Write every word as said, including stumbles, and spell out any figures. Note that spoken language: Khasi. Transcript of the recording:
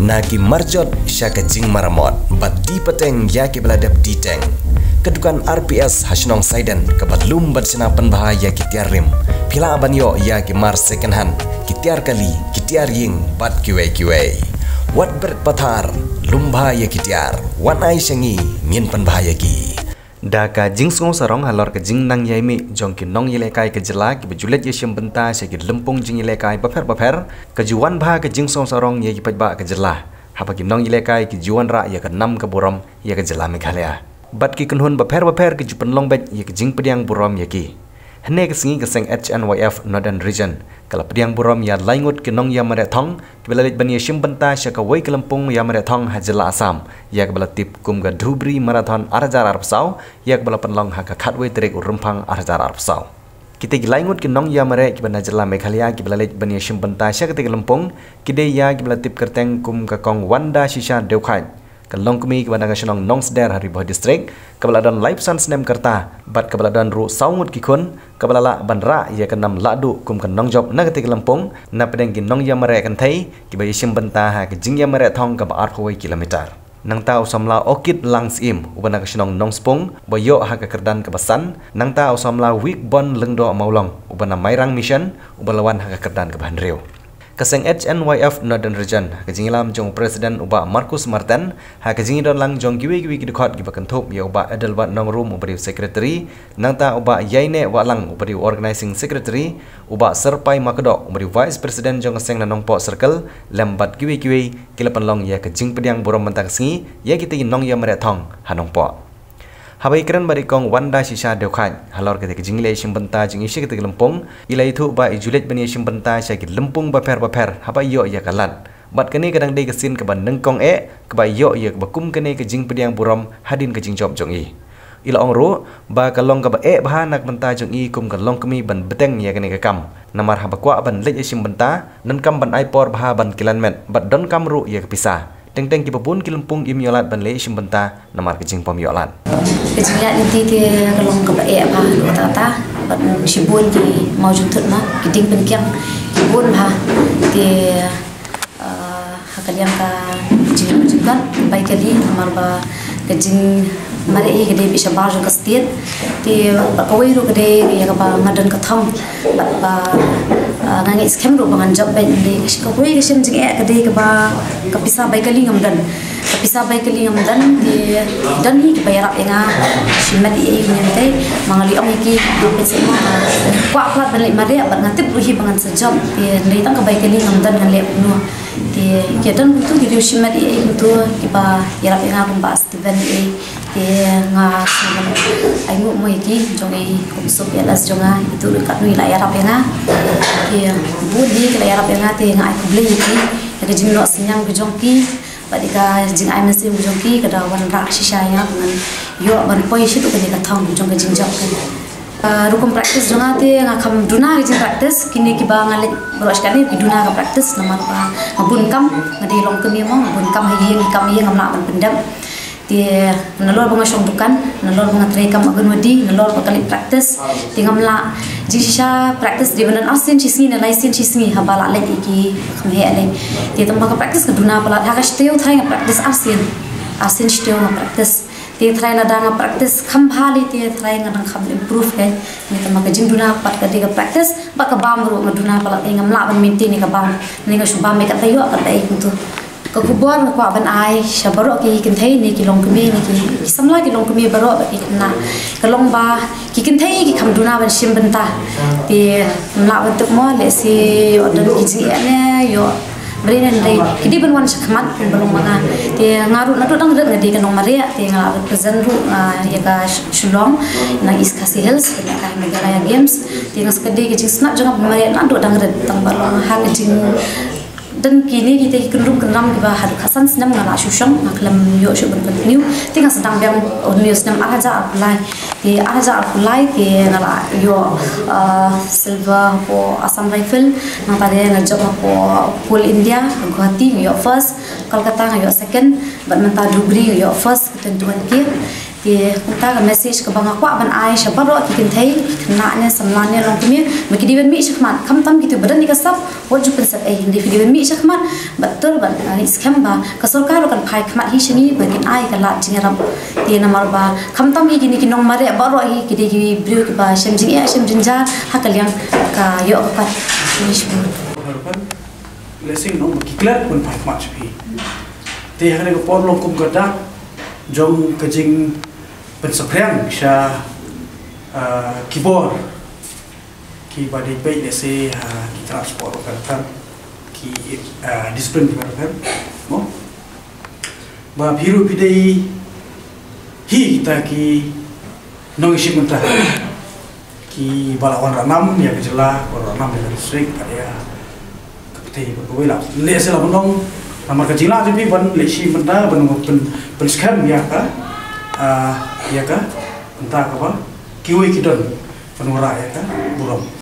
Na ki marjot sha ka jingmaramot bad die pateng ïa kiba la dep die teng. Ka dukan R P S ha shnong Saiden kaba lum bad shna pynbha ïa ki tiar rim. Phi lah ban ïoh ïa ki mar second hand, ki tiar kali, ki tiar ïing bad kiwei kiwei. Wat bret pathar, lum bha ïa ki tiar. Wan ai sha ngi, ngin pynbha ïa ki. Da ka jingsngew sarong halor ka jingnang ïaimih jong ki nongïalehkai ka jylla kiba ju leit ïashim bynta sha ki lympung jingïalehkai bapher bapher, ka ju wan bha ka jingsngew sarong ïa ki paidbah ka jylla, haba ki nongïalehkai ki ju wanrah ïa ka nam ka burom ïa ka jylla Meghalaya. Bad ki kynhun bapher bapher ki ju pynlong beit ïa ka jingpdiang burom ïa ki. Hynne ka sngi ka seng H N Y F Northern Region ka la pdiang burom ïa lai ngut ki nongïamareh thong kiba la leit ban ïashim bynta sha kawei ka lympung ïamareh thong ha jylla Assam, ïa kaba la tip kum ka Dhubri Marathon ar hajar arphew saw, ïa kaba la pynlong ha ka khatwei tarik u Rymphang ar hajar arphew saw. Kita ki lai ngut ki nongïamareh kiba na jylla Meghalaya kiba la leit ban ïashim bynta sha kata ka lympung ki dei ïa kiba la tip kyrteng kum ka Kong Wanda Shisha Dewkhaid, ka longkmie kaba na ka shnong Nongsder ha Ri Bhoi District, kaba la don laiphew san snem ka rta bad kaba la don ruh saw ngut ki khun, kaba la lah ban rah ïa ka nam lahduh kum ka nongjop na kata ka lympung napdeng ki nongïamareh kynthei kiba ïashim bynta ha ka jingïamareh thong kaba arphew wei kilometer. Nangta u samla Okit Langsyiem uba na ka shnong Nongspung uba ïoh ha ka kyrdan kaba san, nangta u samla Wikbon Lyngdoh Mawlong uba na Mairang Mission uba la wan ha ka kyrdan kaba hynriew. Ka seng H N Y F Northern Region ha ka jingïalam jong u President u Bah Marcus Marten, ha ka jingïadon lang jong kiwei kiwei ki dkhot kiba kynthup ïa u Bah Adelbert Nongrum uba dei u Secretary, nangta u Bah Ïaineh Wahlang uba dei u Organising Secretary, u Bah Syrpai Makdoh uba dei u Vice President jong ka seng na Nongpoh Circle, lem bad kiwei kiwei ki la pynlong ïa ka jingpdiang burom mynta ka sngi ïa kita ki nongïamareh thong ha Nongpoh. Haba ïakren bad i Kong Wanda Shisha Dewkhaid halor kata ka jingleit shim bynta jong i sha kata ka lympung, i la ïathuh ba i ju leit ban ïashim bynta sha ki lympung bapher bapher haba i ïoh ïa ka lad. Bad kane ka dang dei ka sien kaba nyngkong eh kaba i ïoh ïa kaba kum kane ka jingpdiang burom hadien ka jingjop jong i. I la ong ruh ba ka long kaba eh bha na ka bynta jong i kum ka longkmie ban bteng ïa kane ka kam, namar haba kwah ban leit ïashim bynta, donkam ban ai por bha ban kylliang met bad donkam ruh ïa ka pisa. Teng teng kiba bun ki lympung im ïoh lad ban leit shim bynta namar ka jingbym ïoh lad. Ka jingïaid lynti te ka long kaba eh bha ruh kata kata, bad shibun ki mawjynthut ma ki dieng pynkiang ki bun bha te, ah, ha ka liang ka jingïaid jingkot bai kali namar ba ka jingmareh hi ka dei bad shabar jong ka state. Te bad kawei ruh ka dei ïa kaba nga don ka thong bad ba, ah, nga ngeit skhem ruh ba ngan jop beit. Te kawei ka sien jingeh ka dei kaba ka pisa bai kali ngam don. Ka pisa bai kali ngam don, te don hi kiba ïarap ïa nga shimet ïa i, ïa te ma nga la ong ïa ki, nga pynshai ma nga kwah palat ban leit mareh bad nga tip ruh hi ba ngan sa jop. Te dei tang ka bai kali ngam don, ngan leh kumno. Te ki don kumtu ki dei shimet ïa i kumtu kiba ïarap ïa nga kumba Steven ïa i. Te nga sngew ban ai nguh mo ïa ki jong i kum suk ïa las jong nga, itu ruh katno i la ïarap ïa nga. Te bun hi ki la ïarap ïa nga, te nga ai khublei ïa ki ïa ka jingnoh synñiang ka jong ki bad ïa ka jingai mynsiem ka jong ki, ka da wanrah shisha ïa nga ba ngan ïoh ban poi shaduh kane ka thong jong ka jingjop ka. Ah, rukom practice jong nga te nga kham duna ka jingpractice, kine kiba nga leit baroh shi katne ki duna ka practice namar ba nga bun kam, nga dei longkmie mo, nga bun kam ha ïing, kam ïing ngam lah ban pyndep. Te nalor ba nga shong dukan, nalor ba nga trei kam Anganwadi, nalor ba ka leit practice, te ngam lah. Jingshisha practice dei ban don arsien shisngi ne laisien shisngi haba lah leit ïa ki kham heh lei. Te tang ba ka practice ka duna palat, ha ka shatei u trai nga practice arsien. Arsien shatei nga practice. Te trai lada nga practice kham bha lei te trai nga dang kham improve kai. Te tang ba ka jingduna pat ka dei ka practice, bad ka bam ruh nga duna palat, eh, ngam lah ban maintain ïa ka bam. Ne nga shu bam ïa katba ïoh katba ïoh kumtu. Ka khubor nga kwah ban ai sha baroh ki kynthei ne ki longkmie ne ki, ki samla ki longkmie baroh bad ki khynnah, ka long ba ki kynthei ki kham duna ban shim bynta. Te ngam lah ban tip mo, lehse ïoh don ki jingeh ne ïoh briew ne dei ki dei ban wan shakhmat kum ba long ma nga. Te nga ruh naduh dang rit nga dei ka nongmareh, te nga lah represent ruh, ah, ïa ka Sh-, Shillong na East Khasi Hills, ka Meghalaya Games. Te nga sa ka dei ka jingsnap jong nga ban mareh naduh dang rit, tang ba long ha ka jing don kine kita ki kynrum kynram kiba haduh khatsan snem nga la shu shong, nga khlem ïoh shuh ban continue. Te nga sdang biang, oh, une u snem ar hajar arphew lai. Te ar hajar arphew lai te nga la ïoh, uh, silver hapoh Assam Rifle. Nangta te nga jop hapoh Coal India Guwahati, nga ïoh first. Kolkata nga ïoh second. Bad mynta Dhubri nga ïoh first ka twenty-one K. Te kumta ka message kaba nga kwah ban ai sha baroh ki kynthei, khynnah ne samla ne longkmie, ba ki dei ban mih shakhmat, khamtam kito ba don ïa ka sap, wat ju pynsep ei, hynrei ki dei ban mih shakhmat bad tur bad, ah, skhem ba ka sorkar ruh kan phai khmat hi sha ngi ba kin ai ka lad jingïarap. Te namar ba khamtam hi kine ki nongmareh baroh hi ki dei ki briew kiba shem jingeh shem jynjar ha ka liang ka ïoh ka kot. Lehse ngi ong ba ki klet ban phai khmat sha phi. Te ha kane ka por long kum ka dak jong ka jingpynsaphriang sha, ah, ki bor kiba dei peit lehse, ah, ki tnat sport ka rkar, ki, ah, discipline ka rkar, mo? Ba phi ruh phi dei hi kita ki nongshim bynta kiba la wan ranam ïa ka jylla, wan ranam ïa ka district, kat ïa ka pyrthei ba kawei la. Lehse la ban long namar ka jinglah jong phi ban leh shim bynta ban pyn, pynskhem ïa ka, ah, ïa ka bynta kaba kiwei ki don ban wanrah ïa ka burom.